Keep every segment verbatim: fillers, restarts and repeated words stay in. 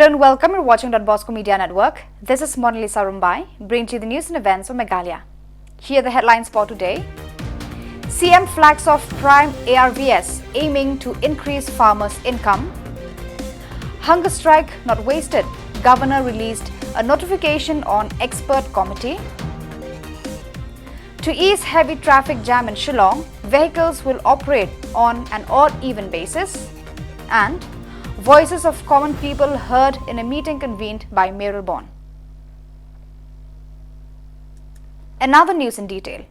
And welcome. You're watching Don Bosco Media Network. This is Monalisa Rumbai, bringing to you the news and events of Meghalaya. Here are the headlines for today. C M flags off Prime A R V S, aiming to increase farmers' income. Hunger strike not wasted. Governor released a notification on expert committee. To ease heavy traffic jam in Shillong, vehicles will operate on an odd even basis. And voices of common people heard in a meeting convened by Mayoral Bond. And now the news in detail.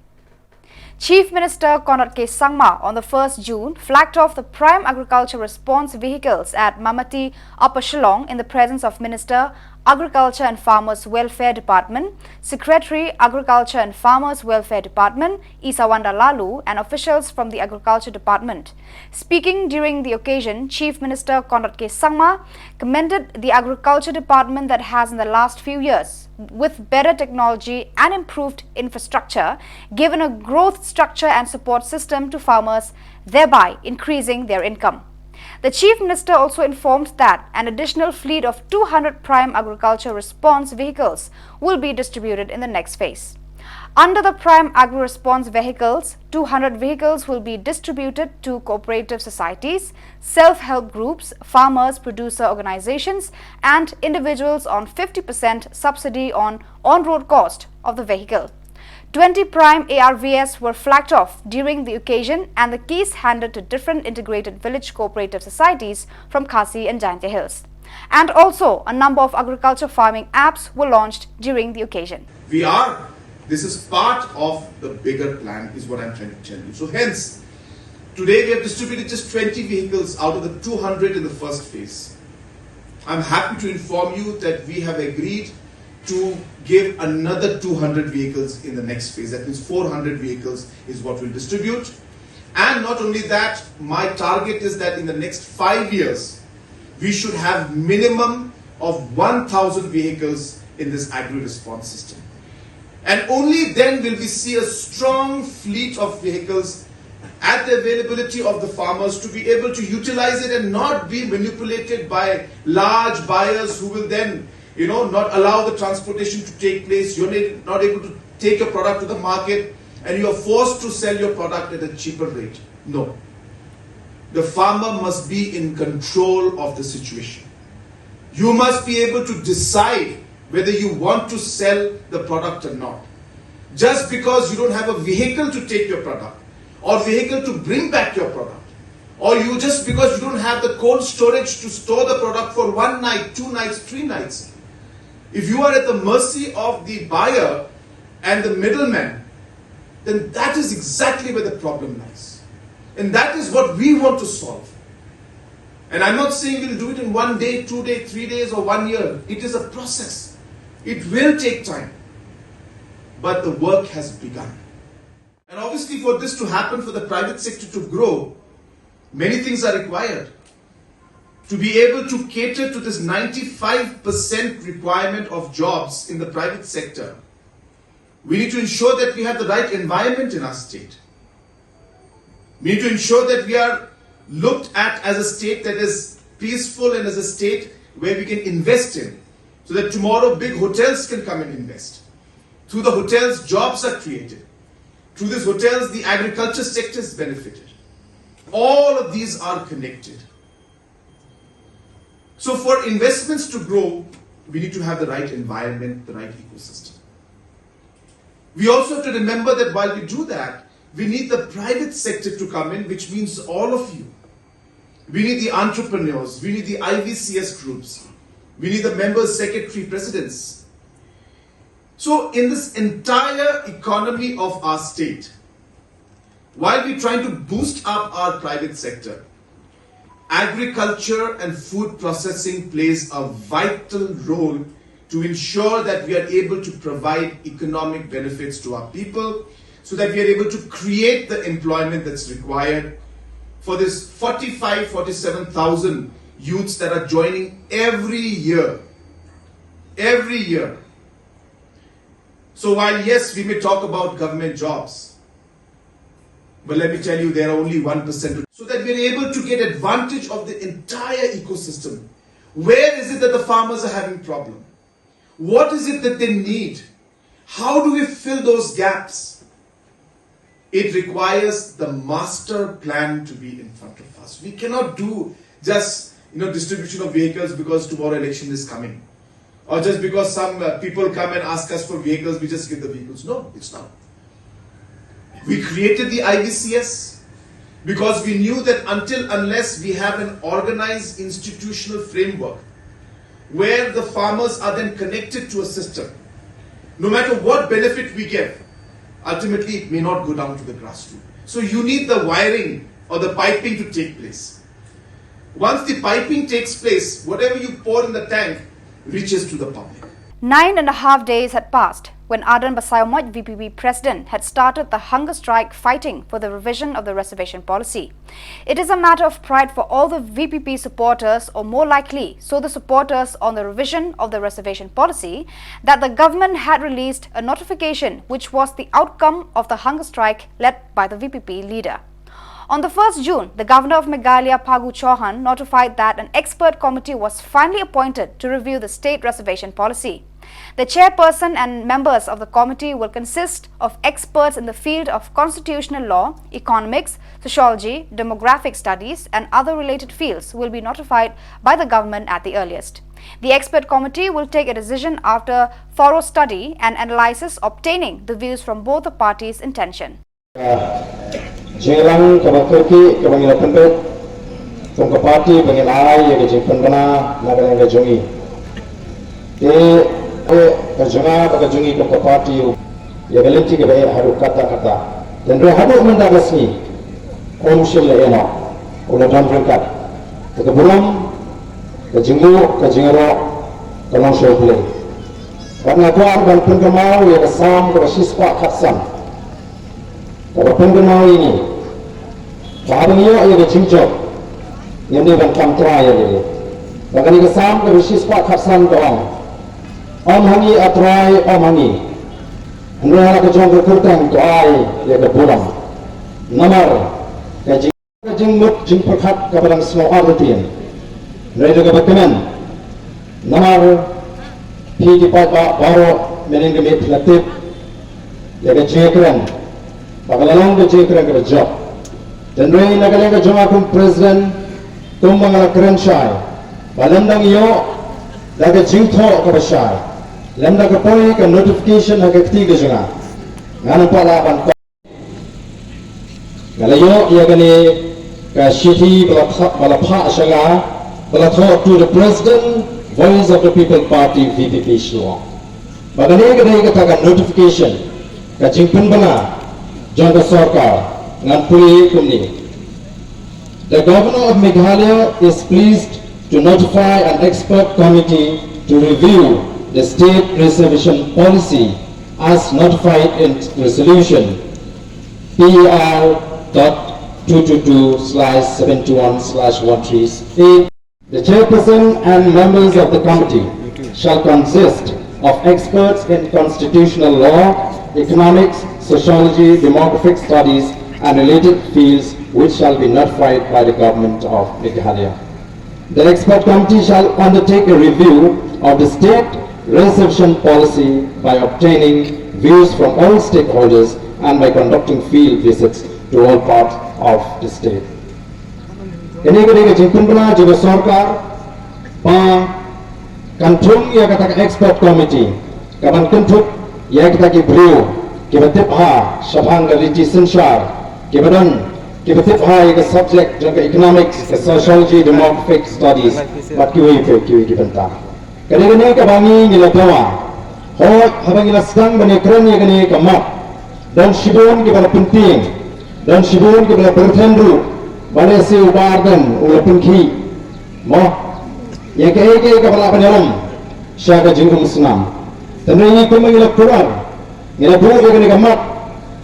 Chief Minister Conrad K Sangma on the first June flagged off the Prime Agriculture Response Vehicles at Mamati, Upper Shillong, in the presence of Minister, Agriculture and Farmers Welfare Department, Secretary, Agriculture and Farmers Welfare Department, Isawanda Laloo, and officials from the Agriculture Department. Speaking during the occasion, Chief Minister Conrad K Sangma commended the Agriculture Department that has, in the last few years, with better technology and improved infrastructure, given a growth structure and support system to farmers, thereby increasing their income. The Chief Minister also informed that an additional fleet of two hundred Prime Agriculture Response Vehicles will be distributed in the next phase. Under the Prime Agri Response Vehicles, two hundred vehicles will be distributed to cooperative societies, self-help groups, farmers, producer organizations, and individuals on fifty percent subsidy on on-road cost of the vehicle. Twenty Prime A R Vs were flagged off during the occasion and the keys handed to different integrated village cooperative societies from Khasi and Jaintia Hills. And also, a number of agriculture farming apps were launched during the occasion. We are. This is part of the bigger plan, is what I'm trying to tell you. So, hence, today we have distributed just twenty vehicles out of the two hundred in the first phase. I'm happy to inform you that we have agreed to give another two hundred vehicles in the next phase. That means four hundred vehicles is what we'll distribute. And not only that, my target is that in the next five years, we should have minimum of one thousand vehicles in this agri response system. And only then will we see a strong fleet of vehicles at the availability of the farmers to be able to utilize it and not be manipulated by large buyers who will then, you know, not allow the transportation to take place. You're not able to take your product to the market and you are forced to sell your product at a cheaper rate. No. The farmer must be in control of the situation. You must be able to decide whether you want to sell the product or not. Just because you don't have a vehicle to take your product, or vehicle to bring back your product, or you just because you don't have the cold storage to store the product for one night, two nights, three nights, if you are at the mercy of the buyer and the middleman, then that is exactly where the problem lies. And that is what we want to solve. And I'm not saying we'll do it in one day, two days, three days, or one year. It is a process. It will take time. But the work has begun. And obviously, for this to happen, for the private sector to grow, many things are required. To be able to cater to this ninety-five percent requirement of jobs in the private sector, we need to ensure that we have the right environment in our state. We need to ensure that we are looked at as a state that is peaceful and as a state where we can invest in, so that tomorrow big hotels can come and invest. Through the hotels, jobs are created. Through these hotels, the agriculture sector is benefited. All of these are connected. So, for investments to grow, we need to have the right environment, the right ecosystem. We also have to remember that while we do that, we need the private sector to come in, which means all of you. We need the entrepreneurs, we need the I V C S groups, we need the members, secretary, presidents. So, in this entire economy of our state, while we're trying to boost up our private sector, agriculture and food processing plays a vital role to ensure that we are able to provide economic benefits to our people, so that we are able to create the employment that's required for this forty-five, forty-seven thousand youths that are joining every year. Every year. So while, yes, we may talk about government jobs, but let me tell you, there are only one percent. So that we are able to get advantage of the entire ecosystem. Where is it that the farmers are having problem? What is it that they need? How do we fill those gaps? It requires the master plan to be in front of us. We cannot do just, you know, distribution of vehicles because tomorrow election is coming, or just because some uh, people come and ask us for vehicles, we just give the vehicles. No, it's not. We created the I V C S because we knew that until unless we have an organized institutional framework where the farmers are then connected to a system, no matter what benefit we give, ultimately it may not go down to the grassroots. So you need the wiring or the piping to take place. Once the piping takes place, whatever you pour in the tank reaches to the public. Nine and a half days had passed when Ardent Basaiawmoit V P P president had started the hunger strike fighting for the revision of the reservation policy. It is a matter of pride for all the V P P supporters, or more likely, so the supporters on the revision of the reservation policy, that the government had released a notification which was the outcome of the hunger strike led by the V P P leader. On the first June, the governor of Meghalaya, Phagu Chauhan, notified that an expert committee was finally appointed to review the state reservation policy. The chairperson and members of the committee will consist of experts in the field of constitutional law, economics, sociology, demographic studies, and other related fields will be notified by the government at the earliest. The expert committee will take a decision after thorough study and analysis, obtaining the views from both the parties in tension. Jingïalang kaba kyrkieh kaba ngi la pynbeit kum ka party ba ngin ai ïa ka jingpynbna na ka liang ka jong ngi. Te ka jong nga bad ka jong ngi kum ka party ïa ka lynti kaba eh haduh katta katta. Hynrei haduh mynta ka sngi um shym la eh noh, u la don ryngkat. Te ka burom, ka jingbuh, ka jingïaroh ka long sha U Blei. Bad nga kwah ban pynkynmaw ïa ka Salm kaba shispah khatsan. Kaba pynkynmaw ïa ngi ba haba ngi ïoh ïa ka jingjop ngin dei ban kam Trai ïa lade. Ba kane ka Salm kaba shispah khatsan ka ong, ym ha ngi A Trai, ym ha ngi, hynrei ha la ka jong ka kyrteng to ai ïa ka burom. Namar ka jing ka jingmut jingpyrkhat kaba dang sngewbha ruh tien. Hynrei da kaba kmen namar phi ki paidbah baroh mynnin ka miet phi la tip ïa ka jingkren ba ka la long ka jingkren kaba jop. Hynrei na ka liang ka jong nga kum president, kumba nga la kren shai, ba lymda ngi ïoh da ka jingthoh kaba shai, lymda ka poi ka notification ha ka kti ka jong nga, ngan ym pat lah ban Nga la ïoh ïa kane ka shithi ba la phah sha nga, ba la thoh to the President, Voice of the People Party, V P P Shillong. Ba kane ka dei kata ka notification, ka jingpynbna jong ka sorkar. Ngan pule kumne. The Governor of Meghalaya is pleased to notify an expert committee to review the state reservation policy as notified in resolution P R dot two two two slash seventy-one slash one three eight. The chairperson and members of the committee shall consist of experts in constitutional law, economics, sociology, demographic studies, and related fields, which shall be notified by the Government of Meghalaya. The expert committee shall undertake a review of the state reservation policy by obtaining views from all stakeholders and by conducting field visits to all parts of the state. Kane ka dei ka jingpynbna jong ka sorkar ba kan thung ïa kata ka expert committee kaban kynthup ïa kita ki briew kiba tip bha shaphang ka riti synshar, kiba don, kiba tip bha ïa ka subject jong ka economics, ka sociology, demographic studies bad kiwei kiwei ki bynta. Ka dei kane kaba ngi ngi la dawa. Hooid, haba ngi la sdang ban ïakren ïa kane ka map, don shibun kiba la pyntieng, don shibun kiba la pyrthen ruh ba lehse u Bah Ardent u la pynkhih mo ïa kaei kaei kaba lah ban ïalam sha ka jingumsnam. Hynrei ngi kumba ngi la kular, ngi la buh ïa kane ka map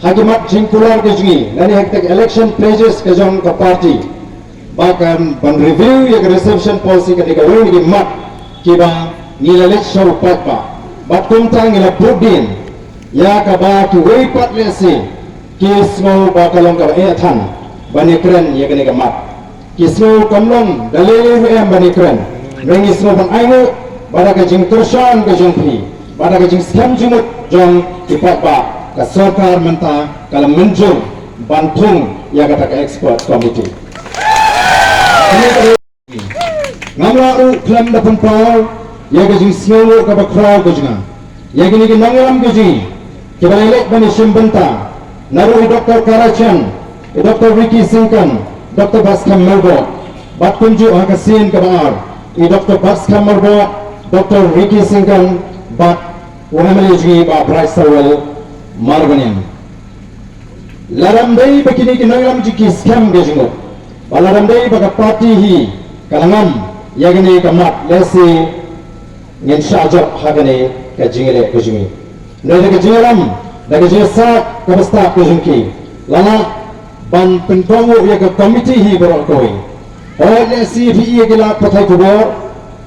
ha ki mat jingkular ka jong ngi lane ha kita ki election pledges ka jong ka party ba kan ban review ïa ka reservation policy. Ka dei kawei na ki mat kiba ngi la leit sha u paidbah bad kumta ngi la bud dien ïa kaba kiwei pat lehse ki sngew ba ka long kaba eh than ban ïakren ïa kane ka mat. Ki sngew kam long da lei lei ruh em ban ïakren. Ngi sngewbha ban ainguh ba da ka jingkyrshan ka jong phi, ba da ka jingskhem jingmut jong ki paidbah, ka sorkar mynta ka la mynjur ban thung ïa kata ka expert committee. Ngam lah ruh khlem da pynpaw ïa ka jingsngewnguh kaba khraw ka jong nga ïa kine ki nongïalam ka jong ngi kiba la ïaleh ban ïashim bynta, naduh i Doctor Kara Chan, i Doctor Ricky Syngkon, Doctor Batskhem Myrboh, bad kumjuh ha ka sien kaba ar, i Doctor Batskhem Myrboh, Doctor Ricky Syngkon, bad u M L A jong ngi Bah Brightstarwell Marbaniang. Lada ym dei ba kine ki nongïalam jong ngi ki skhem ka jingmut, bad lada ym dei ba ka party hi ka la ngam ïa kane ka mat, lehse ngin shah jop ha kane ka jingïaleh ka jong ngi. Hynrei da ka jingïalam, da ka jingïasaid kaba stad ka jong ki, la lah ban pynkohnguh ïa ka committee hi baroh kawei. Hooid, lehse phi ïa ki lad pathai khubor,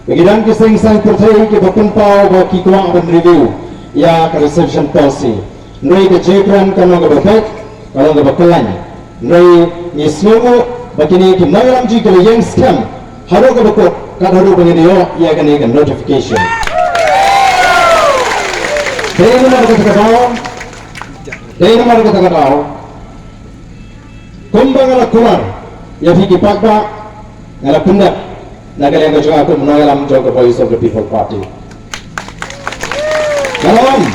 ba ki don ki seng saiñ pyrthei kiba pynpaw ba ki kwah ban review ïa ka reservation policy. Hynrei ka jingkren ka long kaba beit, ka long kaba kyllain. Hynrei ngi sngewnguh ba kine ki nongïalam jong ngi ki la ïeng skhem haduh kaba kut, kat haduh ba ngin ïoh ïa kane ka notification. Dei namar kata ka daw, dei namar kata ka daw, kumba nga la kular ïa phi ki paidbah, nga la pyndep na ka liang ka jong nga kum u nongïalam jong ka Voice of the People Party. Nga la ong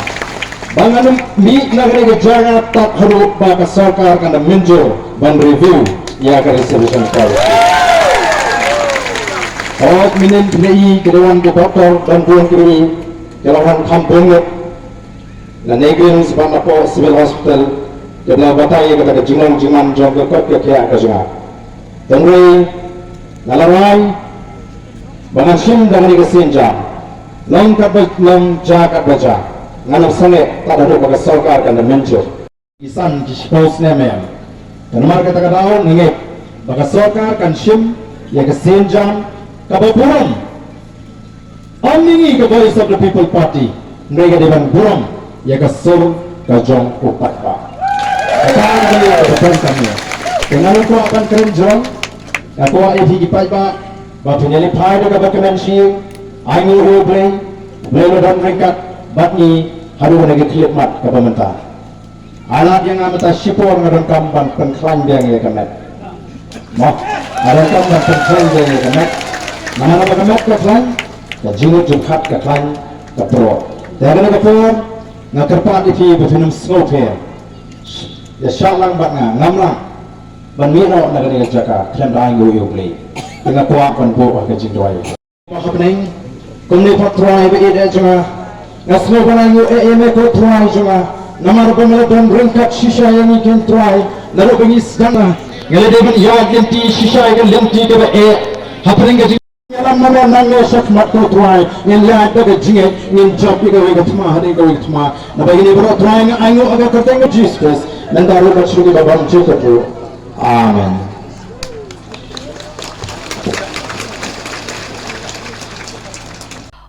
ba ngan ym mih na kane ka jaka tad haduh ba ka sorkar kan da mynjur ban review ïa ka reservation policy. Hooid, mynnin phi la ïohi ki da wan ki doktor, don bun ki, ki la wan kham bun ngut na NEIGRIHMS bad napoh Civil Hospital, kiba la batai ïa kata ka jinglong jingman jong ka koit ka khiah ka jong nga. Hynrei nga la rai ba ngan shim da kane ka sienjam, long katba long, jia katba jia, ngan ym sangeh tad haduh ba ka sorkar kan da mynjur. Ki san ki shiphew snem em. Te namar kata ka daw nga ngeit ba ka sorkar kan shim ïa ka sienjam kaba burom. Ym ïa ngi ka Voice of the People Party, hynrei ka dei ban burom ïa ka sur ka jong u paidbah. Kata ka dei ka bynta ka jong ngi. Te nga la kwah ban kren jrong, nga kwah ïa phi ki paidbah ba phin ïalehphai da kaba kmen shi, ainguh ïa U Blei, U Blei un don ryngkat bad ngi haduh kane ka khyllipmat kaba mynta. Ai lad ïa nga mynta shipor, nga donkam ban pynkhlaiñ biang ïa ka met. Mo, nga donkam ban pynkhlaiñ biang ïa ka met. Namar ba ka met ka khlaiñ, ka jingmut jingpyrkhat ka khlaiñ ka pyrshah. Te ha kane ka por nga kyrpad ïa phi ba phin ym sngewthuh. Ïa shah lang bad nga, ngam lah ban mih noh na kane ka jaka khlem da ainguh ïa U Blei. Te nga kwah ban buh ha ka jingduwai. Hapdeng kumne pat Trai ba ïeit jong nga, nga sngewbha ban ainguh ïa me ko Trai jong nga, namar ba me la don ryngkat shisha ïa ngi ken Trai, naduh ba ngi sdang. Nga la dei ban ïaid lynti shisha ïa ka lynti kaba eh, hapdeng ka jingïalam, namar nangne shakhmat ko Trai ngin ïaid da ka jingngeit, ngin jop ïa kawei ka thma hadien kawei ka thma. Naba ïa kine baroh Trai nga ainguh ha ka kyrteng U Jisu Khrist, mynta ruh bad sha kiba bym jingkyrkhu. Amen.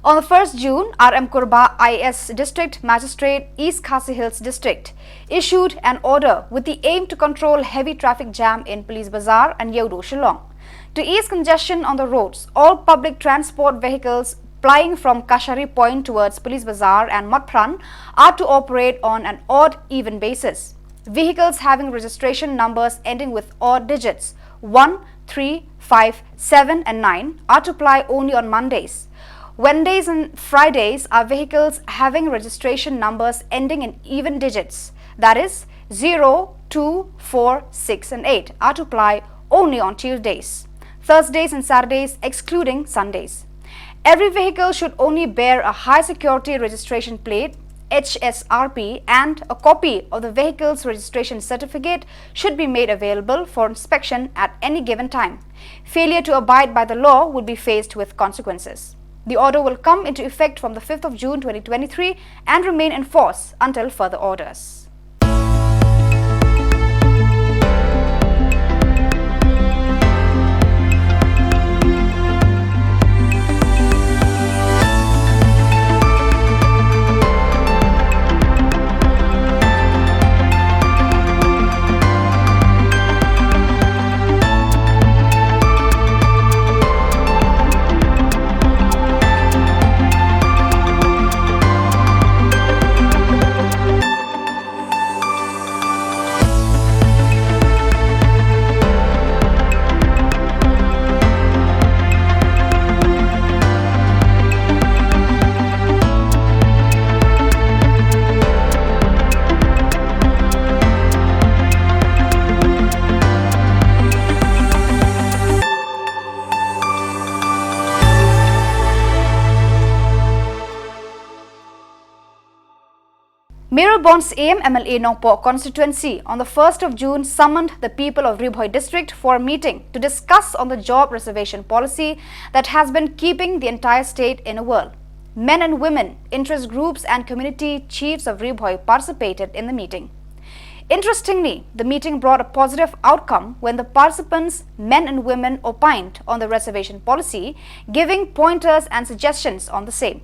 On the first June, R M Kurbah, I A S District Magistrate, East Khasi Hills District, issued an order with the aim to control heavy traffic jam in Police Bazar and Yeodu, Shillong. To ease congestion on the roads, all public transport vehicles plying from Kashari Point towards Police Bazar and Motphran are to operate on an odd even basis. Vehicles having registration numbers ending with odd digits one, three, five, seven, and nine are to ply only on Mondays. Wednesdays and Fridays are vehicles having registration numbers ending in even digits, that is, zero, two, four, six, and eight, are to ply only on Tuesdays, Thursdays, and Saturdays, excluding Sundays. Every vehicle should only bear a high security registration plate, H S R P, and a copy of the vehicle's registration certificate should be made available for inspection at any given time. Failure to abide by the law would be faced with consequences. The order will come into effect from the fifth of June twenty twenty-three and remain in force until further orders. Bond Syiem, M L A Nongpoh constituency, on the first of June summoned the people of Ri Bhoi district for a meeting to discuss on the job reservation policy that has been keeping the entire state in a whirl. Men and women, interest groups and community chiefs of Ri Bhoi participated in the meeting. Interestingly, the meeting brought a positive outcome when the participants, men and women, opined on the reservation policy, giving pointers and suggestions on the same.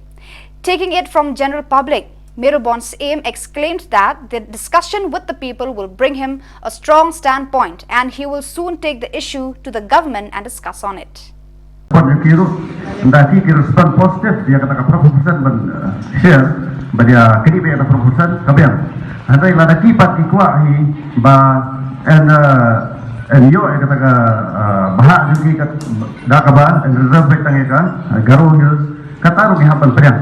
Taking it from general public, Meru Bond Syiem exclaimed that the discussion with the people will bring him a strong standpoint and he will soon take the issue to the government and discuss on it. Pon ki ruh, nda ki ki respond positive ïa kata ka proposal ban, eh, share, ban ïa kini ba ïa kata proposal ka biang. Hynrei lada ki pat ki kwah hi ba en, eh, en ïoh ïa kata ka, eh, bhah jong ki ka, da kaba en reserve tang ïa ka, eh, Garo Hills, kata ruh ngi hap ban pdiang.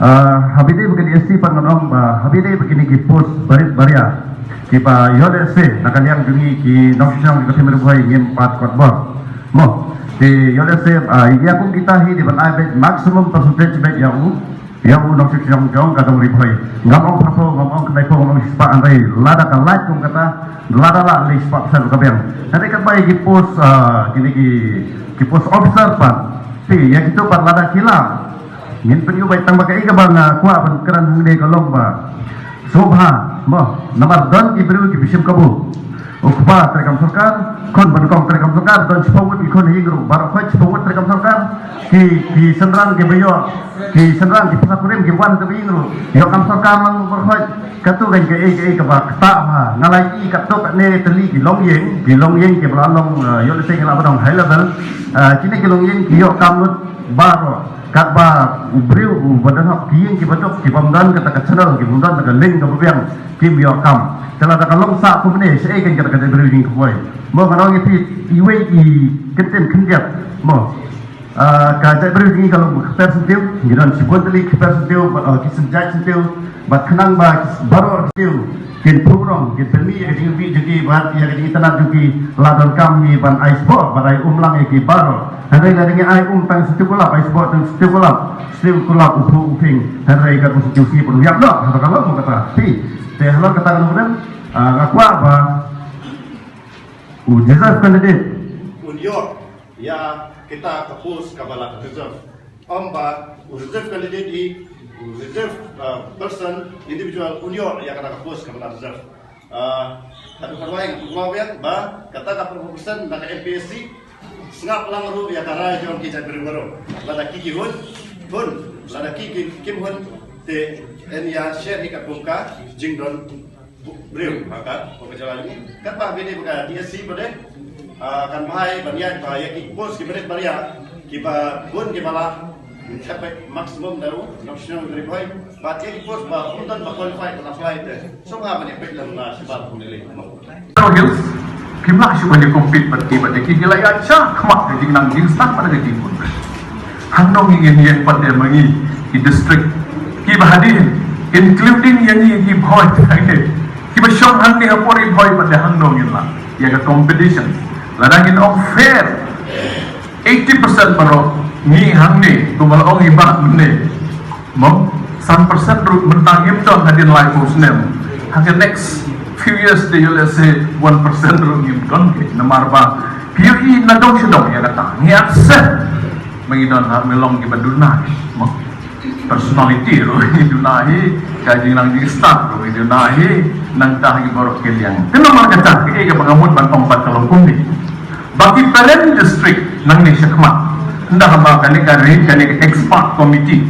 Ah, ha ba ïadei bad ka D S C pat ngan ong ba ha ba ïadei bad kine ki post barit baria kiba ïoh lehse na ka liang jong ngi ki nongshong jong ka Ri Bhoi ngim pat kot bor. Mo, te ïoh lehse, ah, ïa kum kita hi dei ban ai beit maximum percentage beit ïa u, ïa u nongshong jong ka dong Ri Bhoi. Ngam ong phraphew, ngam ong khyndai phew, ngam ong shispah, hynrei lada ka lait kum kata, lada la leit shispah percent ka biang. Hynrei katba ïa ki post, ah, kine ki, ki post officer pat, te ïa kito pat lada ki la Ngin pynïoh beit tang ba kaei kaba nga kwah ban kren hangne ka long ba sngewbha mo, namar don ki briew kiba shim kabu. U kpa treikam sorkar, khun ba nyngkong treikam sorkar, don shiphew ngut ki khun ha ïing ruh, baroh khoit shiphew ngut treikam sorkar. Ki, ki shynrang kiba ïoh, ki shynrang ki phla kurim kiba wan ha ïing ruh, ïoh kam sorkar lang baroh khoit. Katto kein kaei kaei kaba ktah bha. Nga la ïohi katto katne tylli ki longïing, ki longïing kiba la long, eh, ïoh lehse ki la ba dang high level. Eh, kine ki longïing ki ïoh kam lut baroh. Katba u briew uba don hok ki ïing kiba duk, kibym don kata ka channel, kibym don kata ka link kaba biang, kim ïoh kam. Te lada ka long sah kumne, shaei kein kata ka jaitbynriew jong ngi ka poi. Mo, nga ong ïa phi, iwei i kyntien khyndiat. Mo. Ah, ka jaitbynriew jong ngi ka long khyndai percent, ngi don shibun tylli khyndai percent, ba, ah, ki symjait percent, bad khnang ba baroh ki kin pynrung, kin pynmih ïa ka jingïohi jong ki bad ïa ka jingitynnad jong ki, la donkam ngi ban ai sboh bad ai um lang ïa ki baroh. Hynrei lada ngi ai um tang shatei kulap, ai sboh tang shatei kulap, shatei kulap u phuh u ping, hynrei ka konstitusi pun u ïap noh, haba ka long kata. Phi, te halor kata ka long, ah, nga kwah ba u deserve candidate un ïoh ïa kita ka post kaba la reserve. Ym ba u reserve candidate hi, u reserve, uh, person, individual, un ïoh ïa kata ka post kaba la reserve. Uh, haduh katwei nga kwah ban ong ba kata ka pyrshah percent na ka M P S C, sngap lang ruh ïa ka rai jong ki jaitbynriew baroh. Lada ki ki hun, hun, lada ki ki kim hun, te yn ïa share hi katkum ka jingdon briew ha ka, ha ka jylla jong ngi. Katba bynta ba ka D S C ba dei, ah, kan bha ban ïaid ba ïa ki post ki barit baria, kiba bun kiba lah, ngi thep beit maximum da u nongshong Ri Bhoi, bad ïa ki post ba ym don ba qualify ban apply te sngewbha ban ïa peit lang na shabar pun ïa lei. Garo Hills kim lah shuh ban ïa compete bad ki, bad ki, ki la ïa shah khmat ka jingnang jingstad bad ka jingbun. Hangno ngi ngin ïeng pat de ma ngi ki district kiba hadien, including ïa ngi ki Bhoi hangne, kiba shong hangne ha por Ri Bhoi pat de, hangno ngin lah ïa ka competition? Lada ngin ong fair, eighty percent baroh ngi hangne, kumba la ong i Bah mynne. Mo, san percent ruh mynta ngim don hadien laiphew snem. Ha ka next few years te ïoh lehse one percent ruh ngim don, namar ba phi ïohi na dong sha dong ïa kata ngi accept ba ngi don ha, ngi long kiba duna hi. Mo, personality ruh ngi duna hi, ka jingnang jingstad ruh ngi duna hi. Nangta ha ki baroh ki liang, te namar kata kaei kaba nga mut ban ong pat ka long kumne, ba ki parent district nangne shakhmat, ynda haba kane ka ri, kane ka expert committee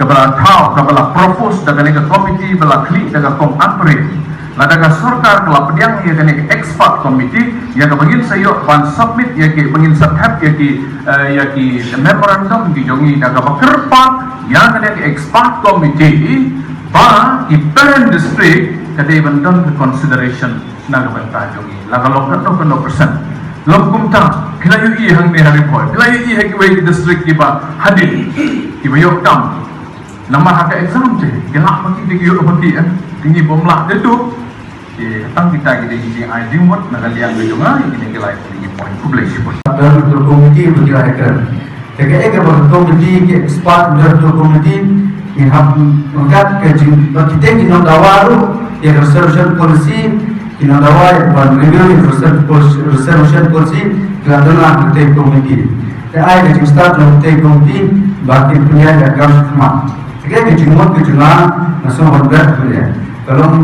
kaba la thaw, kaba la propose da kane ka committee ba la khlieh da ka Kong Ampareen, lada ka sorkar ka la pdiang ïa kane ka expert committee, ïa kaba ngin sa ïoh ban submit ïa ki, ba ngin sa thep ïa ki, eh, ïa ki memorandum ki jong ngi da kaba kyrpad ïa kane ka expert committee, ba ki parent district ka dei ban don ka consideration na ka bynta jong ngi, la ka long katno katno percent. Long kumta, phi la ïohi hangne ha Ri Bhoi, phi la ïohi ha kiwei ki district kiba hadien, kiba ïoh kam. Namar ha ka exam te ki lah ba ki, te ki ïoh ba ki, eh, te ngi bym lah te tu. Te tang kita ki dei ki jingai jingmut na ka liang ka jong nga, kine ki lai ki point. Khublei shibun. Under the committee ba ki la kren. Te kaei kaba committee, ki expert under the committee, Ki hap ryngkat ka jing, ba kita ki nongdawa ruh ïa ka reservation policy, ki nongdawa ïa ka ban review ïa ka reserv-, reservation policy, ki la don lang ha katei ka komiti. Te ai ka jingstad jong katei ka komiti ba kin pynïaid ïa ka kam shakhmat. Te ka jingmut ka jong nga, nga sngew ban bret pynïaid. Ka long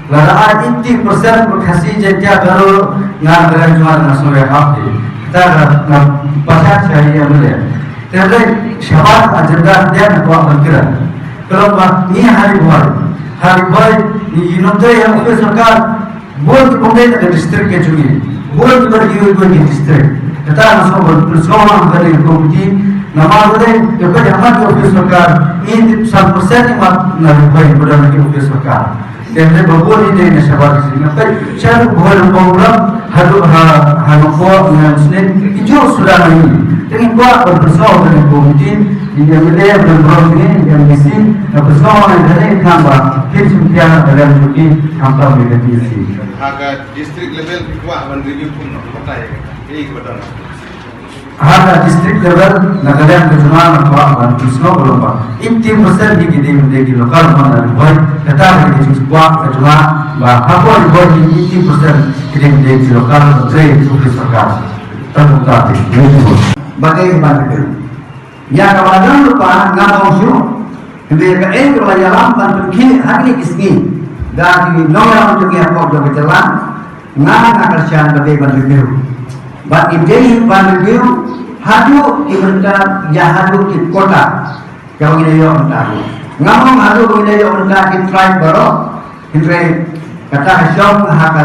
Lada ai eighty percent ba Khasi Jaiñtia Garo, nga kren jong nga, nga sngewhap hi. Kata ka nga pacha cha ïa mele. Te dei shabar agenda dia na kwah ban kren. Ka long ba ngi ha Ri Bhoi, ha Ri Bhoi ngi nongtrei ha office sorkar, bun ki pynbeit na ka district ka jong ngi, bun ki bar ki wi ki district. Kata nga sngewbha ban pynsngew ha kane ka komiti, namar ba dei ka peit ha mat ka office sorkar, ngi tip san percent i mat na Ri Bhoi ba don ha ki office sorkar. Te hynrei ba bun hi dei na shabar Khasi, nga peit sha Ri Bhoi Nongpoh Umrap haduh ha, ha Nongpoh Umrap Snem, ki juh suda na ngi. Te ngi kwah ban pynsngew da ngi kum team, ngi M L A ban burom ngi, ngi M D C, nga pynsngew ngi da ngi kham ba kin shim piang da lem jong ki khamtam ngi da M D C. Ha ka district level ki kwah ban review kum noh, batai ka, ka, ka, ka, Ha ka district level, na ka liang ka jong nga nga kwah ban pynsngew ba long ba eighty percent hi ki dei, dei ki local man na Ri Bhoi, kata ka dei ka jingkwah ka jong nga ba hapoh Ri Bhoi ki eighty percent ki dei, dei ki local, dei ki office sorkar. Tang kumta te. Ba dei ban review. Ïa kaba dang lypa ngam ong shuh. Hynrei kaei kaba la ïalam ban pynkhih ha kine ki sngi da ki nongïalam jong ngi hapoh jong ka jylla, nga nga kyrshan ba dei ban review. Bad ngi dei ban review haduh ki bynta ïa haduh ki quota kaba ngi la ïoh mynta. Ngam ong haduh ba ngi la ïoh mynta ki tribe baroh. Hynrei kata ka shong ha ka,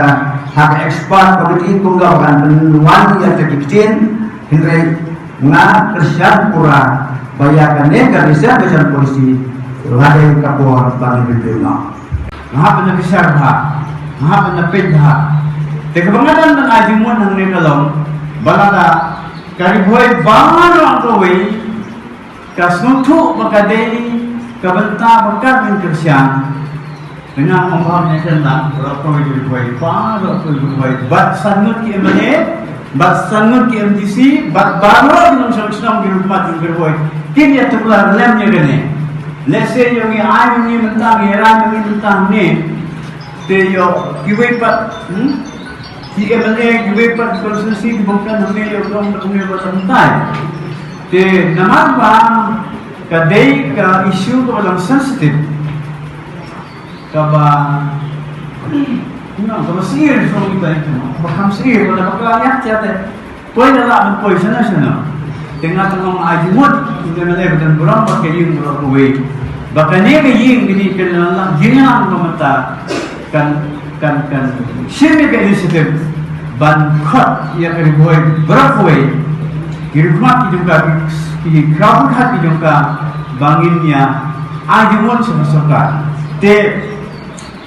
ha ka expert committee kumno ba kan pynwan ïa ka ktien. Hynrei nga kyrshan pura ba ïa kane ka reservation policy la dei ka por ba ngi review noh. Nga hap ban kyrshan bha, nga hap ban peit bha. Te kaba nga dang ai jingmut hangne ka long ba lada ka Ri Bhoi baroh kawei ka sngewthuh ba ka dei ka bynta ba ka dei kyrshan. Nga ong ba ngi kren lang baroh kawei ki Ri Bhoi, baroh kawei ki Ri Bhoi, bad san ngut ki M L A, bad san ngut ki M D C, bad baroh ki nongshong shnong ki ruh mat ki Ri Bhoi. Kin ïa tuklar lem ïa kane. Lehse ïoh ngi ai ngi mynta, ngi rai ngi mynta ne. Te ïoh kiwei pat, hmm? Ki M L A kiwei pat ki constituency ki bym kren hangne ïoh long da kumne ba tang tai. Te namar ba ka dei ka issue kaba long sensitive. Kaba, you know, kaba sngewsih song kita itu, kaba kham sngewsih, kaba bakla ïa kita te. Poi na lah ban poi shano shano. Te nga tang ong ai jingmut, ngi M L A ba don burom bad ka ïing baroh kawei. Ba kane ka ïing kane ka la lah jingïalang ba mynta kan, kan, kan shim ïa ka initiative ban khot ïa ka Ri Bhoi baroh kawei. Ki rukhmat ki jong ka, ki, ki khraw rukhmat ki jong ka ba ngin ïa ai jingmut sha ka sorkar. Te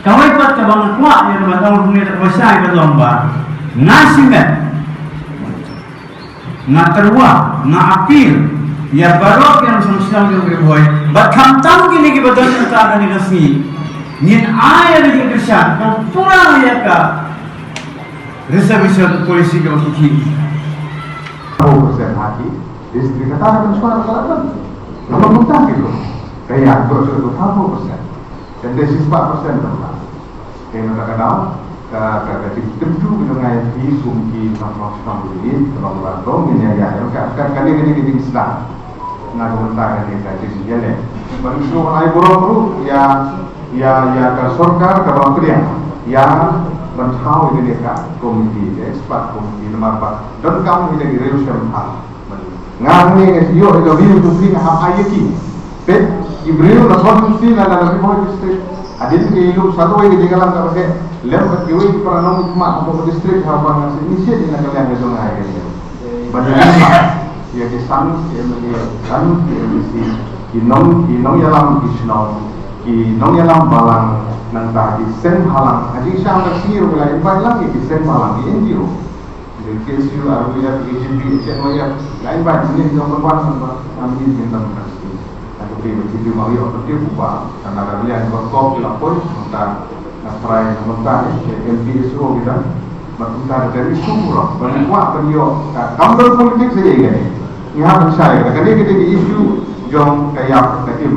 kawei pat kaba nga kwah ïa ban ong hangne da kaba shai ban long ba nga shimet, nga tyrwa, nga appeal ïa baroh ki nongshong shnong jong Ri Bhoi, bad khamtam kine kiba don mynta ha kane ka sngi, ngin ai ïa ka jingkyrshan ka pura ïa ka reservation policy kaba ki khih. Four percent ha ki district, kata ka mynshuwa ka la don. Namar mynta ki ruh ka ïa ka four percent. Te dei shispah percent ka la. Te mynta ka daw ka, ka, ka jingtyntu ka jong nga ïa ki kum ki nongshong shnong, ki nongïalam, ngin ïa ïa ka, ka, kane ka dei ka jingsdang. Na ka bynta kane ka jingïaleh. Ban shu ai burom ruh ïa, ïa, ïa ka sorkar kaba pdiang ïa ban thaw ïa kane ka komiti, ka expert komiti, namar ba donkam ïa ki riew shem ha. Nga hangne nga ïoh ïa ka view jong phi, nga hap ai ïa ki. Peit, ki briew na South East Khasi, na, na, na Ri Bhoi District. Hadien ki ïoh sa kawei ka jingïalang kaba heh lem bad kiwei ki para nongmihkhmat hapoh ka district, haba nga sngewsih na ka liang ka jong nga ïa kane. Ban ïa ki san ki M L A, san ki M D C, ki nong, ki nongïalam ki shnong, ki nongïalam balang, nangta ki seng bhalang. Ha jingshisha ka sngi ruh la invite lang ïa ki seng bhalang, ki N G O. Ki K S U, R W F, A J P, H N Y F, la invite, mynne ki ong ban wan, ban wan, mynne ki ong ban wan. Ka pyrthei ba ki phi ma ïoh pyrthei u ba, ka na ka liang ba kop ki la poi, mynta na prai mynta ne, M P S O ki dang, ba mynta ka dei issue pura, ba ngi kwah ban ïoh ka kam dang politics ïa kane. Ngi hap ban shai ka, kane ka dei ka issue jong ka ïap ka im.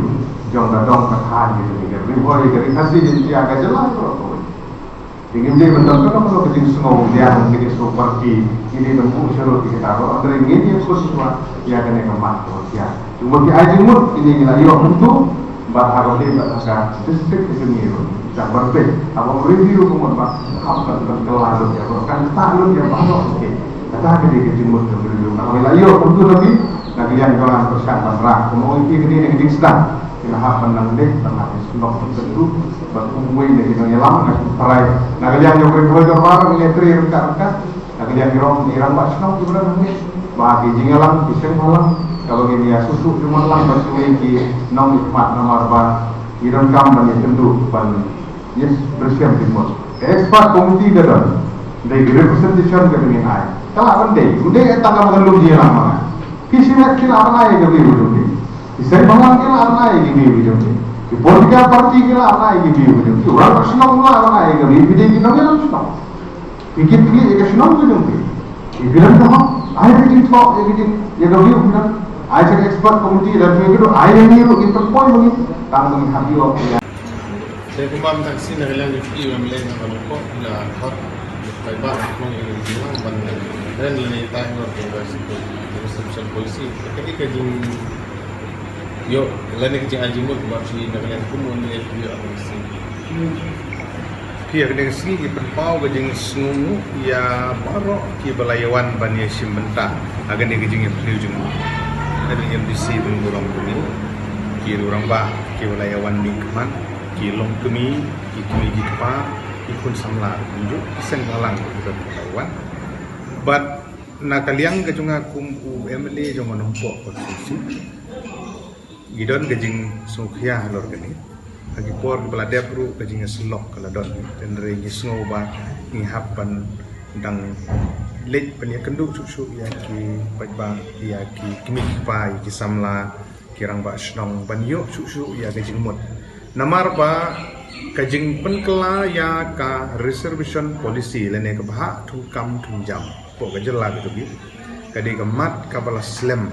Jong ka dong ka thaiñ, ïa ka Ri Bhoi, ïa ka Ri Khasi, ïa ka jylla baroh kawei. Te ngim dei ban don kano kano ka jingsngew liang, ka jingsngew party, ngim dei ban buh sharud ïa kata baroh, hynrei ngin ïa khun shuwa ïa kane ka mat kaba khia. Kumba ki ai jingmut, kine ngi la ïoh mynta, bad ha kaba dei bad ha ka district ka jong ngi ruh. Jang ban peit, haba ym review ka mut ba hap ban, ban kylla lut ïa baroh, kan ktah lut ïa baroh, okay. Kata ka dei ka jingmut ka review. Kaba ngi la ïoh mynta, na ka liang jong nga pyrshang ban rah, kumba ong ïa kine ki jingsdang. Ki la hap ban nang leit, ban hap ban snoh, ban kynduh, ban kumwei na ki nongïalam, na ki tharai. Na ka liang jong Ri Bhoi Dorbar, ngi la trei ryngkat ryngkat. Na ka liang jong ngi rangbah shnong kiba don hangne. Ba ki jingïalam, ki seng bhalang, kaba ngin ïa suk suk jingmut lang, ban kumwei ki nongmihkhmat namar ba ngi donkam ban ïakynduh, ban ïa pyrshang jingmut. Ka expert committee ka don. Dei ki representation kaba ngin ai. Ka lah ban dei, u dei tang kaba ngan lum jingïalam ma nga. Ki seng ki lah ban ai ka view jong ki. Ki seng bhalang ki lah ban ai ka view jong ki. Ki political party ki lah ban ai ka view jong ki. Rangbah shnong lah ban ai ka view, ki dei ki nongïalam shnong. Phi kit phi ïa ka shnong ka jong phi. Phi bilang ka hok, ai ka jingthoh, ïa ka jing, ïa ka view phi bilang. Ai sa ka expert committee, lada phi kyrduh, ai ïa ngi ruh, ngi pynpoi ma ngi. Tang ma ngi hap ïoh ïa. Te kumba mynta ka sngi na ka liang jong phi, U M L A na ka Nongpoh, la hot, la paidbah, la khnong ïa ka jingïalang ban kren lane tai halor ka reservation policy. Ka dei ka jing, ïoh, lane ka jingai jingmut ba phi na ka liang kum U M L A phi ïoh ha ka sngi. Phi ha kane ka sngi ngi pynpaw ka jingsngewnguh ïa baroh kiba la ïawan ban ïashim bynta ha kane ka jingïaphylliew jingmut. Ka dei M D C bad u rangbah, ki rangbah kiba la ïawan mihkhmat, ki longkmie, ki kmie ki kpa, ki khun samla, kumjuh ki seng bhalang kiba la ïawan. Bad na ka liang ka jong nga kum u M L A jong ka Nongpoh constituency, ngi don ka jingsngewkhia halor kane. Ha ki por kiba la dep ruh ka jingïasyllok ka la don. Hynrei ngi sngew ba ngi hap ban dang leit ban ïakynduh shuh shuh ïa ki paidbah, ïa ki kmie ki kpa, ïa ki samla, ki rangbah shnong ban ïoh shuh shuh ïa ka jingmut. Namar ba ka jingpynkylla ïa ka reservation policy lane ka bhah thungkam thungjam hapoh ka jylla ka jong ngi, ka dei ka mat kaba la slem.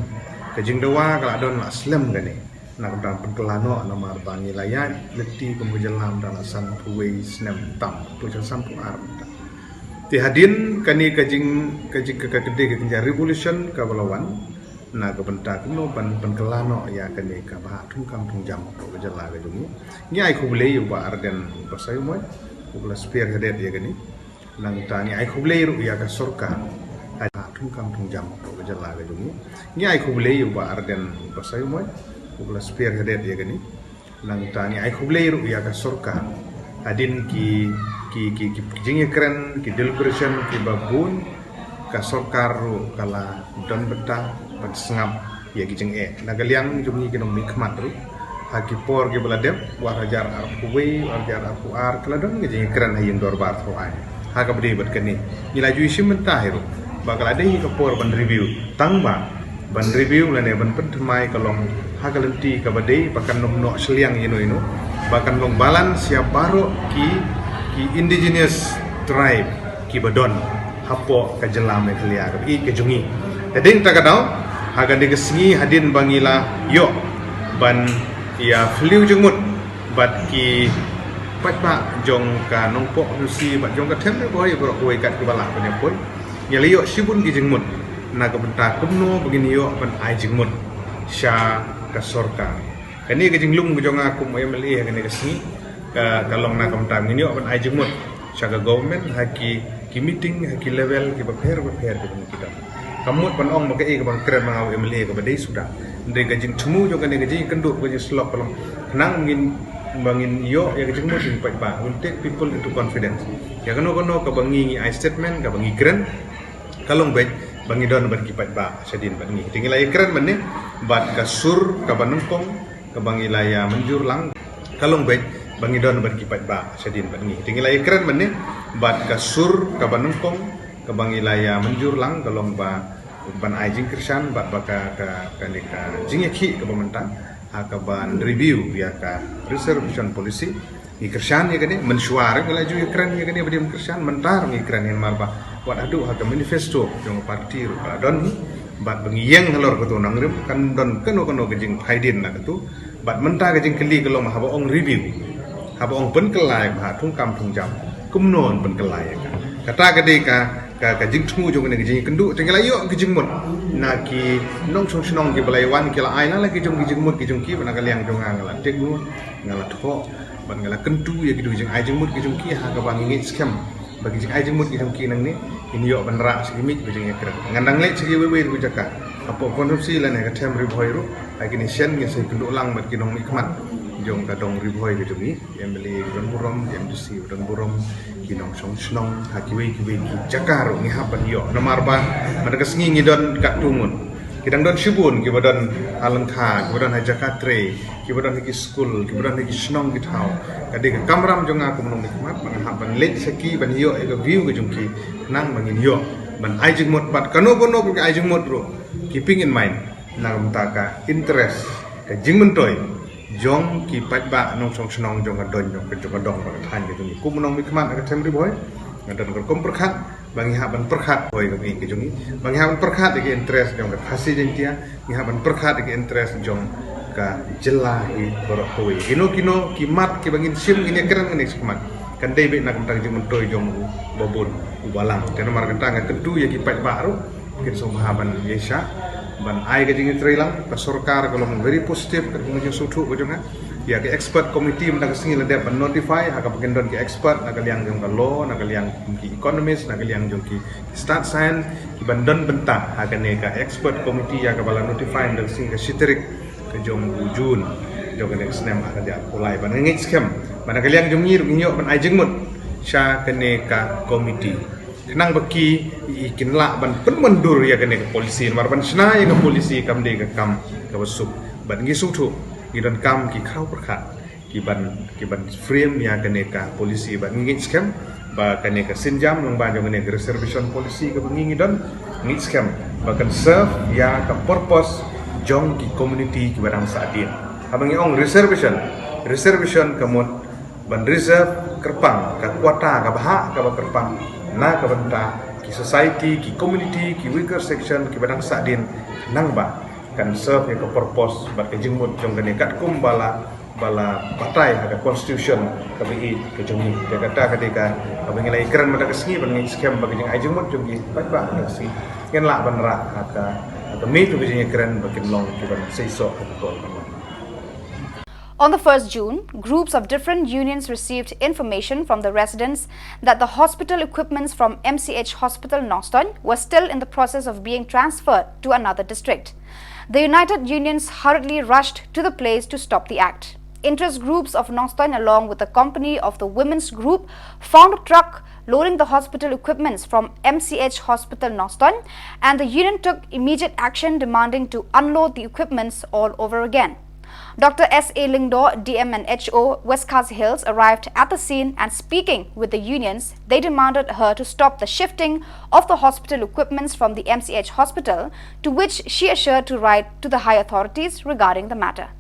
Ka jingdawa ka la don la slem kane. Na ka bynta pynkylla noh namar ba ngi la ïaid lynti kum ka jylla mynta la sanphew wei snem tam, pynkylla sanphew ar mynta. Te hadien kane ka jing, ka jing, ka, ka, ka dei ka jing revolution kaba la wan. Na ka bynta kumno ban pynkylla noh ïa kane ka bhah thungkam thungjam hapoh ka jylla ka jong ngi. Ngi ai khublei ïa u Bah Ardent Basaiawmoit uba la spearheaded ïa kane. Nangta ngi ai khublei ruh ïa ka sorkar. Bhah thungkam thungjam hapoh ka jylla ka jong ngi. Ngi ai khublei ïa u Bah Ardent Basaiawmoit uba la spearheaded ïa kane. Nangta ngi ai khublei ruh ïa ka sorkar. Hadien ki, ki, ki, ki jingïakren, ki deliberation kiba bun, ka sorkar ruh ka la don bynta ban sngap ïa ki jingeh. Na ka liang jong ngi ki nongmihkhmat ruh, ha ki por kiba la dep, ar hajar arphew wei, ar hajar arphew ar, ka la don ka jingïakren ha ïing dorbar thaw aiñ. Ha kaba dei bad kane, ngi la ju ïashim bynta hi ruh ba ka la dei ka por ban review. Tang ba ban review lane ban pynthymmai ka long ha ka lynti kaba dei, ba kan ym noh shiliang ïano ïano, ba kan long balance ïa baroh ki, ki indigenous tribe kiba don hapoh ka jylla Meghalaya kaba ïeit ka jong ngi. Te dei kata ka daw, ha kane ka sngi hadien ba ngi la ïoh ban ïaphylliew jingmut bad ki paidbah jong ka Nongpoh constituency bad jong ka Them Ri Bhoi baroh kawei kat kiba lah ban ïapoi. Ngi la ïoh shibun ki jingmut na ka bynta kumno ba ngin ïoh ban ai jingmut sha ka sorkar. Kane ka jinglum ka jong nga kum u M L A ha kane ka sngi ka, ka long na ka bynta ngin ïoh ban ai jingmut sha ka government ha ki, ki meeting, ha ki level kiba pher ba pher kiba ngi don. Kam mut ban ong ba kaei kaba nga kren ma nga u M L A kaba dei suda. Hynrei ka jingthmu jong kane ka jingïakynduh, ka jingïasyllok ka long khnang ngin, ba ngin ïoh ïa ka jingmut jong ki paidbah. We'll take people into confidence. Ïa kano kano kaba ngi, ngi ai statement, kaba ngi kren, ka long beit ba ngi don bad ki paidbah shadien bad ngi. Te ngi la ïakren mynne bad ka sur kaba nyngkong kaba ngi la ïa mynjur lang, ka long beit ba ngi don bad ki paidbah shadien bad ngi. Te ngi la ïakren mynne bad ka sur kaba nyngkong kaba ngi la ïa mynjur lang, ka long ba ban ai jingkyrshan bad ba ka, ka, kane ka jingïakhih kaba mynta ha kaban review ïa ka reservation policy. Ngi kyrshan ïa kane, mynshuwa ruh ngi la ju ïakren ïa kane, ba dei mynshuwa, mynta ruh ngi kren ïa, namar ba wat haduh ha ka manifesto jong ka party ruh ka la don hi, bad ba ngi ïeng halor kato nongrim, kan don kano kano ka jingphaidien na kato. Bad mynta ka jingkylli ka long haba ong review, haba ong pynkylla ïa ka thungkam thungjam, kumno yn pynkylla ïa ka? Kata ka dei ka, ka, ka jingthmu jong kane ka jingïakynduh, te ngi la ïoh ka jingmut na ki nongshong shnong kiba la ïawan, ki la ai la la ki jong ki jingmut ki jong ki, bad na ka liang jong nga, nga la tip, nga la thoh bad nga la kyntu ïa ki jong ki jingai jingmut ki jong ki ha kaba ngi ngeit skhem ba ki jingai jingmut ki jong ki nangne kin ïoh ban rah sha ki miej ba jingïakren. Ngan dang leit sha kiwei wei ruh ki jaka hapoh constituency lane ka them Ri Bhoi ruh, ha kine ki sien ngin sa ïakynduh lang bad ki nongmihkhmat jong ka dong Ri Bhoi ka jong ngi, ki M L A ki don burom, ki M D C ki don burom, ki nongshong shnong ha kiwei kiwei ki jaka ruh ngi hap ban ïoh. Namar ba mynta ka sngi ngi don katto ngut, ki dang don shibun kiba don ha lyngkha, kiba don ha jaka trei, kiba don ha ki skul, kiba don ha ki shnong ki thaw. Ka dei ka kamram jong nga kum u nongmihkhmat ba nga hap ban leit sha ki ban ïoh ïa ka view ka jong ki, khnang ba ngin ïoh ban ai jingmut. Bad kano kano ka ai jingmut ruh, keeping in mind na ka bynta ka interest, ka jingmyntoi jong ki paidbah nongshong shnong jong ka dong, jong ka, jong ka dong bad ka thaiñ ka jong ngi. Kum u nongmihkhmat na ka them Ri Bhoi, nga don ka rukom pyrkhat ba ngi hap ban pyrkhat, Bhoi, ka jong ngi, ka jong ngi, ba ngi hap ban pyrkhat ïa ka interest jong ka Khasi Jaiñtia, ngi hap ban pyrkhat ïa ka interest jong ka jylla hi baroh kawei. Kino kino ki mat kiba ngin shim, ngin ïakren, ngin ïa shim mat, kan dei beit na ka bynta ka jingmyntoi jong uba bun, u balang. Te namar kata nga kyntu ïa ki paidbah ruh kin sngewbha ban ïaishah ban ai ka jingïatreilang. Ka sorkar ka long very positive, ka long ka jingsngewthuh ka jong nga. Ïa ka expert committee mynta ka sngi la dep ban notify, ha kaba kin don ki expert na ka liang jong ka law, na ka liang ki economist, na ka liang jong ki stad science, kiban don bynta ha kane ka expert committee ïa kaba la notify mynta ka sngi, ka shi tarik ka jong u June jong kane ka snem ar hajar arphew lai. Bad nga ngeit skhem ba na ka liang jong ngi ruh ngin ïoh ban ai jingmut sha kane ka committee, khnang ba ki, i, kin lah ban pynmyndur ïa kane ka policy. Namar ban shna ïa ka policy kam dei ka kam kaba suk. Bad ngi sngewthuh, ngi donkam ki khraw pyrkhat kiban, kiban frame ïa kane ka policy. Bad ngi ngeit skhem ba kane ka sienjam lyngba jong kane ka reservation policy kaba ngi, ngi don, ngeit skhem ba kan serve ïa ka purpose jong ki community kiba dang sahdien. Haba ngi ong reservation, reservation ka mut ban reserve kyrpang, ka quota kaba hap, kaba kyrpang na ka bynta ki society, ki community, ki weaker section kiba dang sahdien, khnang ba kan serve ïa ka purpose bad ka jingmut jong kane, katkum ba la, ba la batai ha ka constitution kaba ïeit ka jong ngi. Te kata ka dei kaba ngi la ïakren mynta ka sngi, bad ngi skhem ba ka jingai jingmut jong ngi paidbah mynta ka sngi kan lah ban rah ha ka, ha ka mih jong ka jingïakren, ba kin long kiban seisoh ha ka por kaba On the first June, groups of different unions received information from the residents that the hospital equipments from M C H Hospital Nongstoiñ were still in the process of being transferred to another district. The united unions hurriedly rushed to the place to stop the act. Interest groups of Nongstoiñ, along with the company of the women's group, found a truck loading the hospital equipments from M C H Hospital Nongstoiñ, and the union took immediate action, demanding to unload the equipments all over again. Doctor S A Lyngdoh, D M and H O, West Khasi Hills, arrived at the scene and, speaking with the unions, they demanded her to stop the shifting of the hospital equipments from the M C H hospital, to which she assured to write to the high authorities regarding the matter.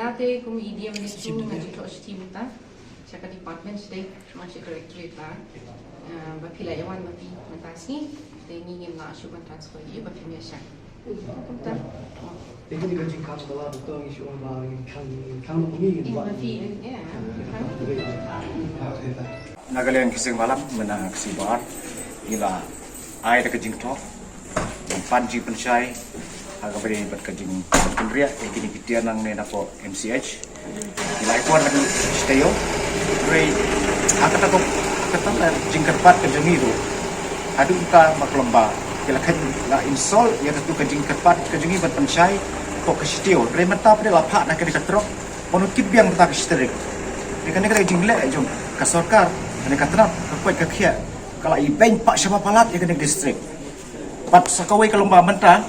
Nga te kum i D M ne tu nga ju thoh shithi mynta sha ka department sdei, sha ka directorate ba, eh, ba phi la ïawan ma phi mynta sngi, te ngi ngim lah shuh ban transfer ïa ba phi ïa shah. Kumta. Te kane ka jingkhang tala, doktor, ngi shu ong ba ngin khang, ngin khang nongmihkhmat. Ïa, ma phi, ïa, khang. Na ka liang ki seng bhalang mynta ka sngi ba ngi la ai da ka jingthoh ban pan jingpynshai ha kaba ïadei bad ka jingpynriah ïa kine ki tiar nangne napoh M C H. Ki la ai por haduh shi taïew. Hynrei ha kata ka, ha kata ka jingkyrpad ka jong ngi ruh, haduh mynta ma ka lymba ki la kheiñ, la insult ïa katu ka jingkyrpad ka jong ngi ban pynshai hapoh ka shi taïew. Hynrei mynta pat la phah na kane ka trok ban kit biang mynta ka shi tarik. Ïa kane ka jingleh jong ka sorkar, kane ka tnat ka koit ka khiah ka la ibeiñ pat shaba palat ïa kane ka district. Bad sa kawei ka lymba mynta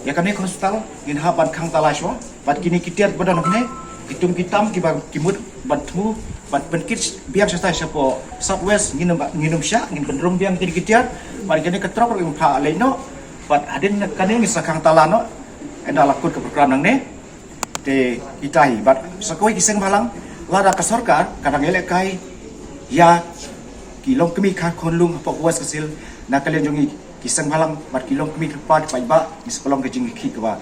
ïa kane ka hospital ngin hap ban khang tala shuwa. Bad kine ki tiar ba don hangne, ki tum ki tam kiba ki mut ban thmu, ban pynkit biang shatai shapoh South West, ngin ym, ngin ym shah, ngin pynrung biang kine ki tiar. Bad kane ka trok ruh ngin phah leit noh. Bad hadien kane ngin sa khang tala noh. Ynda la kut ka program nangne. Te kita hi bad sa kawei ki seng bhalang Lada ka sorkar ka dang ïalehkai ïa ki longkmie kha khunlung hapoh West Khasi Hills, na ka liang jong ngi ki seng bhalang bad ki longkmie ki kpa ki paidbah, ngi sa pynlong ka jingkhih kaba,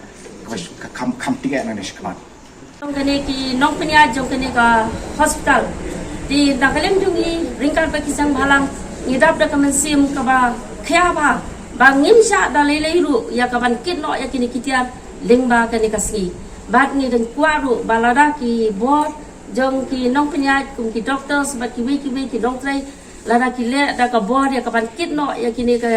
kaba ka kham, kham tieng eh nangne shakhmat. Jong kane ki nongpynïaid jong kane ka hospital. Te na ka liang jong ngi ryngkat bad ki seng bhalang, ngi dap da ka mynsiem kaba khia bha ba ngim shah da lei lei ruh ïa kaban kit noh ïa kine ki tiar lyngba kane ka sngi. Bad ngi dang kwah ruh ba lada ki bor jong ki nongpynïaid kum ki doctors bad kiwei kiwei ki nongtrei, lada ki leh da ka bor ïa kaban kit noh ïa kine ka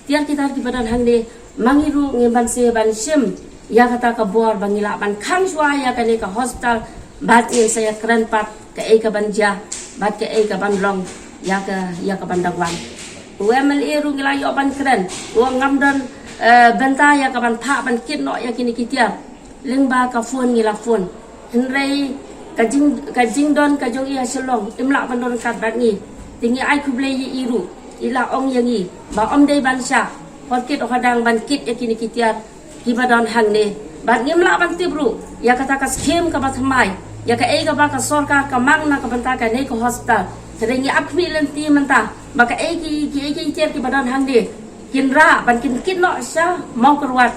tiar ki tar kiba don hangne, ma ngi ruh ngim ban sa ban shim ïa kata ka bor ba ngi lah ban khang shuwa ïa kane ka hospital bad ngin sa ïakren pat kaei kaban jia bad kaei kaban long ïa ka, ïa kaban dang wan. U MLA ruh ngi la ïoh ban kren, u ong ngam don, eh, bynta ïa kaban phah ban kit noh ïa kine ki tiar. Lyngba ka phone ngi la phone. Hynrei ka jing, ka jingdon ka jong i ha Shillong im lah ban don ryngkat bad ngi. Te ngi ai khublei ïa i ruh, i la ong ïa ngi ba ym dei ban shah hor kit hor dang ban kit ïa kine ki tiar kiba don hangne. Bad ngim lah ban tip ruh ïa kata ka skhim kaba thymmai, ïa kaei kaba ka sorkar ka mang na ka bynta kane ka hospital. Hynrei ngi ap khmih lynti mynta ba kaei ki, kiei ki tiar kiba don hangne kin rah ban kin kit noh sha Mawkyrwat,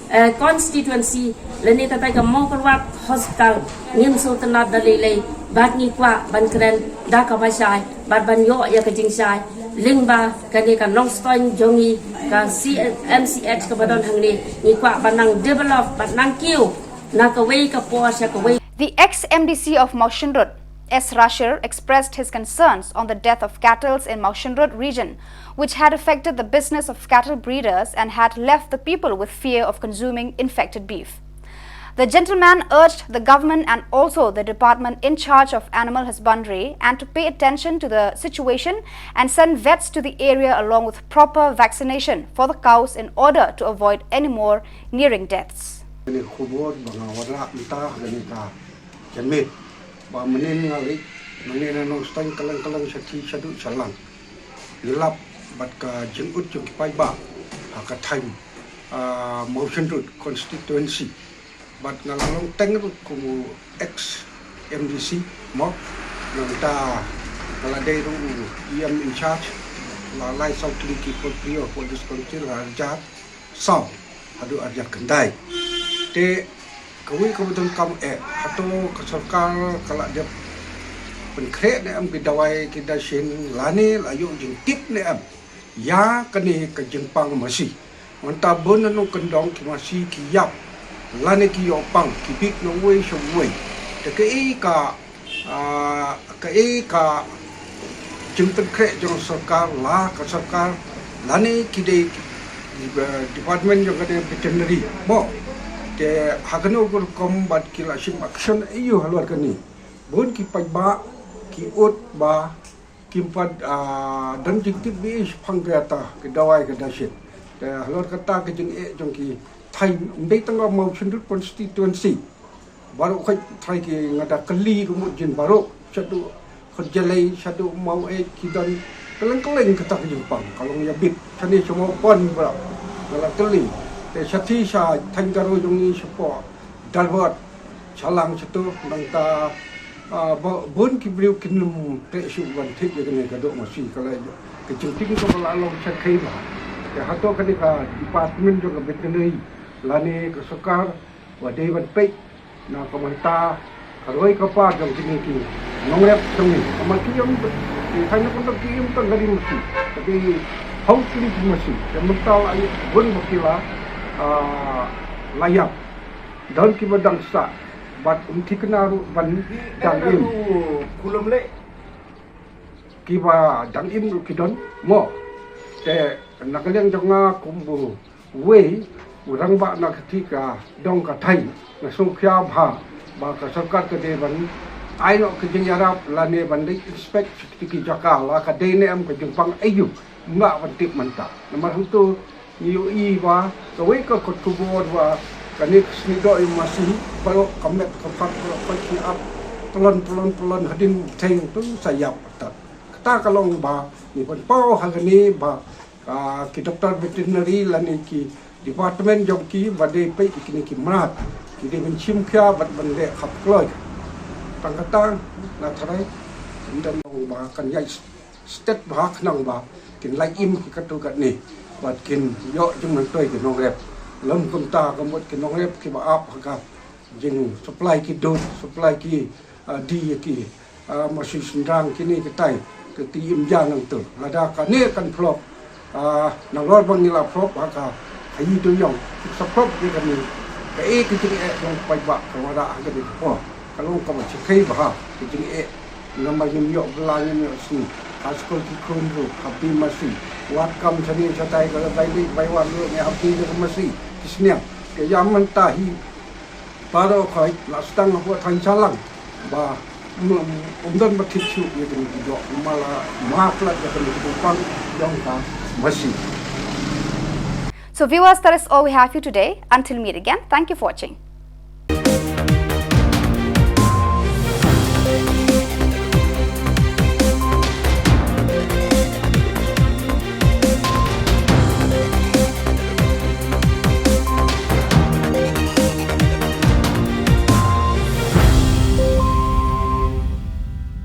eh, constituency, lane katai ka Mawkyrwat hospital. Ngin sngewtynnat da lei lei bad ngi kwah ban kren da kaba shai bad ban ïoh ïa ka jingshai lyngba kane ka Nongstoiñ jong ngi, ka C, MCH kaba don hangne. Ngi kwah ban nang develop bad nang kiew na kawei ka por sha kawei. The ex-M D C of Mawshynrut, S Rashir, expressed his concerns on the death of cattles in Mawshynrut region, which had affected the business of cattle breeders and had left the people with fear of consuming infected beef. The gentleman urged the government and also the department in charge of animal husbandry and to pay attention to the situation and send vets to the area along with proper vaccination for the cows in order to avoid any more nearing deaths. Kane ka khubor ba nga wanrah mynta ha kane ka janmiet ba mynnin nga leit nangne na Nongstoiñ kylleng kylleng shathie shaduh shalang, ïalap bad ka jingud jong ki paidbah ha ka thaiñ, ah, Mawshynrut constituency. Bad nga la long teng ruh kum u ex MDC mo, nangta nga la dei ruh u EM in charge la lai saw tylli ki por prio hapoh District Council, arjar saw haduh arjar khyndai. Te kawei kaba donkam eh, hato ka sorkar ka la dep pynkhreh ne em ki dawai ki dashin lane la ïoh jingtip ne em ïa kane ka jingpang masi? Mynta bun na nongkyndong ki masi ki ïap lane ki ïoh pang, ki bit na uwei sha uwei. Te kaei ka Ah, kaei ka jingpynkhreh jong sorkar, la ka sorkar lane ki dei, eh, department jong ka veterinary mo? Te ha kano ka rukom bad ki la shim action aïu halor kane? Bun ki paidbah ki ud ba kim pat, ah, don jingtip biei shaphang kata ka dawai ka dashin. Te halor kata ka jingeh jong ki thaiñ, ym dei tang ka Mawshynrut constituency, baroh khoit trai ki nga da kylli ka mut jin baroh, shaduh Khyrjalei, shaduh Maweit, ki don kylleng kylleng kata ka jingpang, ka long ïa bit shane sha Mawpon baroh. Nga la kylli, te shathie sha thaiñ Garo jong ngi shapoh Darbot, Shalang shato, nangta, ah, ba, bun ki briew kin ym treh shuh ban thied ïa kane ka doh masi, ka la ka jingtieng kaba la long shakhei bha. Te hato kane ka department jong ka veterinary lane ka sorkar wa dei ban peit na ka bynta ka roi ka par jong kine ki nongrep jong ngi. Namar ki ïam, ki khana kumta ki ïam tang ka ri masi, ka dei haus kine ki masi. Te mynta la ïa bun ba ki la, ah, la ïap. Don kiba dang sah bad ym thikna ruh ban dang im. Kiba dang im ruh ki don mo. Te na ka liang jong nga kum u wei u rangbah na kata ka dong ka thaiñ, nga sngewkhia bha ba ka sorkar ka dei ban ai noh ka jingïarap lane ban leit inspect sha kata ki jaka la ka dei ne em, ka jingpang aïu, ym lah ban tip mynta. Namar hangto ngi ïohi ba kawei ka kot khubor ba kane ka sngi doh ïa masi baroh ka met ka phad baroh ka ki ap tlon tlon tlon hadien theng tu sa ïap pat. Kata ka long ba ngi pynpaw ha kane ba, ah, ki doktor veterinary lane ki department jong ki ba dei peit ïa kine ki mrad, ki dei ban shim khia bad ban leh khapkhlaiñ. Tang kata nga tharai ynda nong ba kan ïai stet ba khnang ba kin lai im ki katu katni bad kin ïoh jingmyntoi ki nongrep. Lem kumta ka mut ki nongrep ki ba ap ha ka jing supply ki dud, supply ki, ah, die ki, ah, masi synrang kini kitai ki ti im ja nangtu. Lada kane kan flop, ah, nalor ba ngi la flop ha ka ha i duyong, sa flop ïa kane. Ka e ki jingeh jong paidbah ka wada ha kane ka por ka long kaba chikai bha ki jingeh. Namar ngim ïoh bylla ngim ïoh sngi. Ha skul ki khun ruh ha phi masi. Wat kam shane shatai ka la bai leit bai wan ruh ngi ha phi ka masi ki sniang. Ka ïa mynta hi baroh khoit la sdang hapoh thaiñ Shillong ba um, um don ba thik shuh ïa kane ki doh. Namar la map la ïa kane ki pang jong ka masi. So viewers, that is all we have for you today. Until meet again, thank you for watching.